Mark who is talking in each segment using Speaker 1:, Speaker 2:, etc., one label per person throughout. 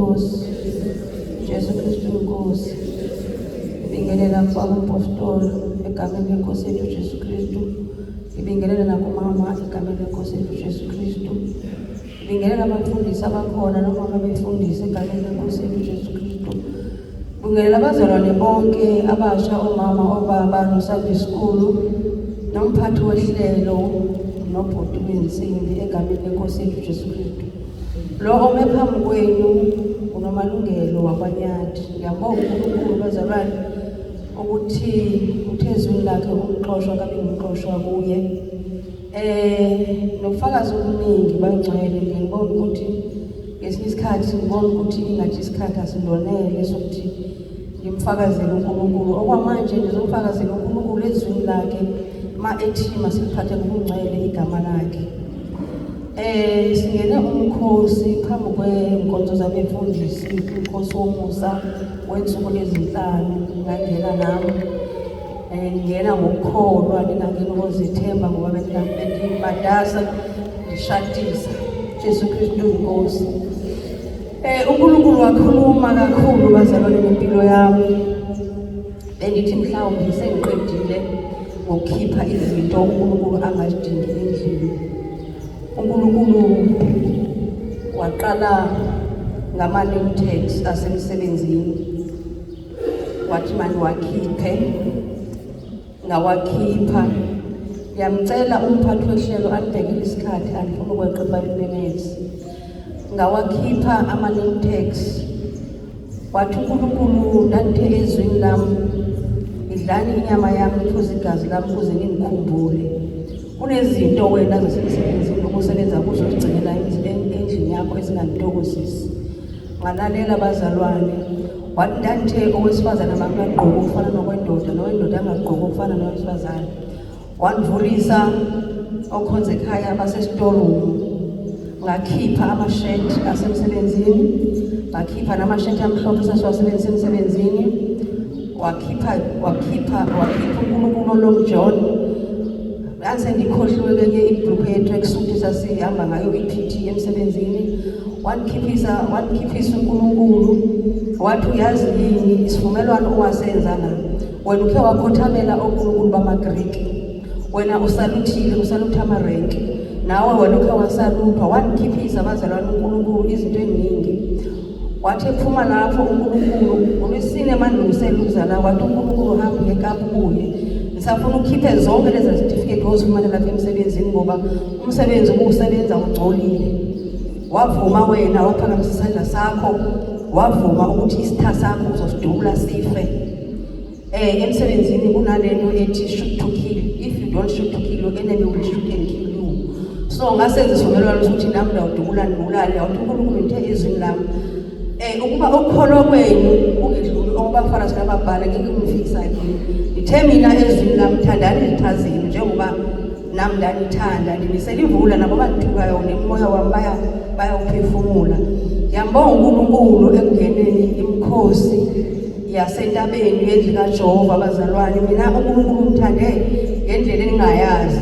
Speaker 1: inkosi. Jesu Kristu inkosi. Ngibingelela kubaba umpostoli egameni lenkosi yethu Jesu Kristu. Ngibingelela nakumama egameni lenkosi yethu Jesu Kristu. Ngibingelela abafundisi abakhona nomama befundisi egameni lenkosi yethu Jesu Kristu. Ngibingelela abazalwane bonke abasha, omama, obaba, noSunday school, nomphathi wehlelo, nobhuti wensimbi egameni lenkosi yethu Jesu Kristu. Lo ome phambi kwenu unomalungelo wakwaNyathi. Ngiyabonga uNkulunkulu bazalwane ukuthi uthe ezwini lakhe umxoshwa kabe ngumxoshwa kuye. Nobufakazi obuningi bangcwele ngibona ukuthi ngesinye isikhathi ngibona ukuthi ingathi isikhathi asilonele sokuthi ngimfakazele uNkulunkulu. Okwamanje ngizomfakazela uNkulunkulu ezwini lakhe ma ethi masiliphathe ngobungcwele igama lakhe. Singene umkhosi phambi kwenkonzo zabefundisi, umkhosi womusa wensuku ezinhlanu, ngangena nami. Ngingena ngokukholwa, ngingangeni ngozethemba ngoba bengimatasa ngishadisa. Jesu Kristu inkosi. UNkulunkulu wakhuluma kakhulu bazalwane nempilo yami. Bengithi mhlawumbe sengiqedile ngokukhipha izinto uNkulunkulu angazidingi endlini. uNkulunkulu waqala ngama-name tags asemsebenzini. Wathi mani wakhiphe, ngawakhipha. Ngiyamcela umphathi wehlelo andibhekele isikhathi, andifuni ukweqa 5 minutes. Ngawakhipha ama-name tags. Wathi uNkulunkulu, ndandithe ezwini lami, idlani inyama yami, niphuze igazi lami ukuze ningikhumbule. Kunezinto wena zasemsebenzini obusebenza kuzo uzigcinela endlini yakho ezingangithokozisi. Ngalalela bazalwane. Wathi ndandithe owesifazane makangagqoki okufana nokwendoda, nowendoda angagqoki okufana nowesifazane. Wandivulisa okhonza ekhaya basesitorumu. Ngakhipha amashethi asemsebenzini, ngakhipha namashethi amhlophe esasiwasebenzisa emsebenzini. Wakhipha wakhipha wakhipha uNkulunkulu Long John. Ngase ngikhohliwe kenye ibhulukwe ye-tracksuit esasihamba ngayo i-PT emsebenzini. Wangikhiphisa wangikhiphisa uNkulunkulu. Wathi uyazi yini isivumelwano owasenza la. Wena ukhe wakhothamela onkulunkulu bamaGriki. Wena usaluthile, usalutha amarenki. Nawe wena ukhe wasaluthwa, wangikhiphisa abazalwane uNkulunkulu izinto eziningi. Wathi ephuma lapho uNkulunkulu ngolwesine mandilungisela ukuzala, wathi uNkulunkulu hamba uye eKapa ubuye. Ngisafuna ukhiphe zonke lezi zitifiketi ozifumane lapha emsebenzini ngoba umsebenzi ubuwusebenza ungcolile. Wavuma wena, waphakamisa isandla sakho, wavuma ukuthi isitha sakho uzosidubula sife. Emsebenzini kunalento ethi shoot to kill. If you don't shoot to kill, your enemy will shoot and kill you. So ngasenza isivumelwano sokuthi nami ndawudubula ndibulale. Wathi uNkulunkulu ngithe ezwini lami ukuba ukukholwa kwenu kungedluli okwabaFarisi nababhali, ngeke ngifikisa kini. Ngithe mina ezwini lami thandani izitha zenu njengoba nami ndanithanda. Ndinisela imvula nabo bandithukayo nemimoya wami bayawuphefumula. Ngiyambonga uNkulunkulu ekungeneni imikhosi yasentabeni yendlu kaJehova bazalwane. Mina uNkulunkulu ungithande ngendlela engingayazi.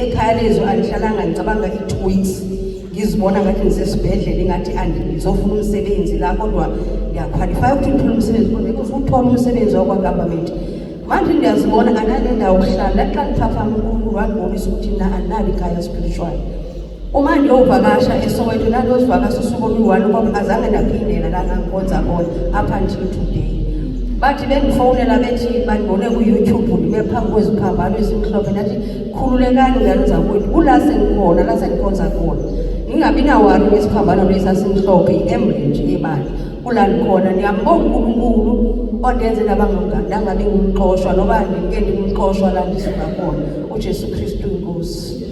Speaker 1: Ekhaya lezwi angihlalanga ngicabanga i-2 weeks, ngizibona ngathi ngisesibhedlela, ingathi angizofuna umsebenzi la, kodwa ngiyaqualify ukuthi ngithole umsebenzi, kodwa ngifuna ukuthola umsebenzi wakwa-government. Manje ngiyazibona ananendawo yokuhlala. Ndathi xa ndiphaphama uNkulunkulu wandibonisa ukuthi mna andinalo ikhaya spiritual. Uma ndiyovakasha eSoweto, ndandiyozivakasha usuku oluyi-one ngoba azange ndaphindela la ngangikhonza khona up until today. Bathi bendifowunela bethi bandibone ku-YouTube ndime phambi kweziphambano ezimhlophe, ndathi khululekani ngane zakwethu, kula sengikhona, la sengikhonza khona. Ningabi na-worry ngesiphambano lesi asimhlophe, i-emblem nje yebandla, kula ndikhona. Ndiyambonga uNkulunkulu ondenze ndangabi ngumxoshwa noba ndike ndingumxoshwa la ndisuka khona. UJesu Kristu inkosi.